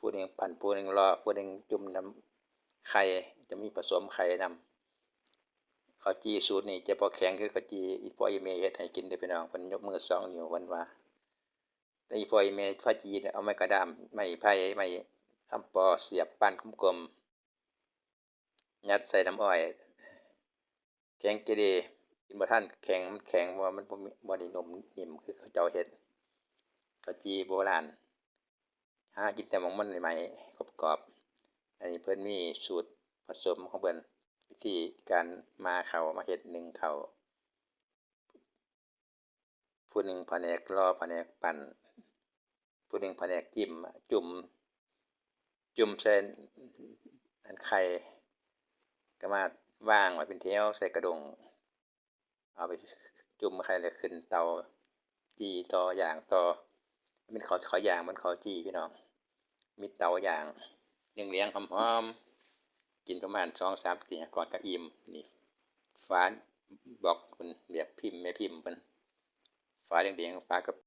ຜູ້ໜຶ່ງປັ່ນ ຜູ້ໜຶ່ງລໍ ຜູ້ໜຶ່ງຈຸ່ມນ້ຳໄຂ່ ຈະມີປະສົມໄຂ່ນຳ. ເຂົ້າຈີ່ສູດນີ້ຈະບໍ່ແຂງຄືເຂົ້າຈີ່ອີ່ພໍ່ອີ່ແມ່ເຮັດໃຫ້ກິນເດີ້ພີ່ນ້ອງ. ເພິ່ນຍົກມືສອງນິ້ວ ເພິ່ນວ່າ ແຕ່ອີ່ພໍ່ອີ່ແມ່ພາຈີ່ເອົາໄມ້ກະດ້າມ ໄມ້ໄຜ່ ໄມ້ຄຳປໍສຽບ ປັ້ນກົມໆ ຍັດໃສ່ນ້ຳອ້ອຍ ແຂງເກເລ ກິນບໍ່ທັນແຂງ ມັນແຂງ ເພາະວ່າມັນບໍ່ມີ ບໍ່ໄດ້ນຸ້ມນິ້ມຄືເຂົາເຈົ້າເຮັດ. ເຂົ້າຈີ່ໂບລານ ຫາກິນແຕ່ໝາກມັນໃໝ່ໆ ກອບໆ. ອັນນີ້ເພິ່ນມີສູດປະສົມຂອງເພິ່ນ ວິທີການໝ່າເຂົ້າ ມາເຮັດໜຶ້ງເຂົ້າ. ຜູ້ໜຶ່ງພະແນກລໍ ພະແນກປັ່ນ ຜູ້ໜຶ່ງພະແນກຈິ້ມ ຈຸ່ມ ຈຸ່ມໃສ່ອັນໄຂ່ ກໍມາວາງໄວ້ເປັນແຖວໃສ່ກະດົງ ເອົາໄປຈຸ່ມໄຂ່ແລ້ວຂຶ້ນເຕົາ ຈີ່ຕໍ່ ຍ່າງຕໍ່. ແມ່ນເຂົ້າ ເຂົ້າຍ່າງ ແມ່ນເຂົ້າຈີ່ພີ່ນ້ອງ. ມີເຕົາຍ່າງ ເຫຼືອງໆ ຫອມໆ ກິນປະມານສອງສາມເທື່ອກ່ອນກໍອີ່ມ. ນີ້ຝາບລັອກເພິ່ນ ແບບພິມ ແມ່ພິມເພິ່ນ ຝາແດງໆ ຝາກະ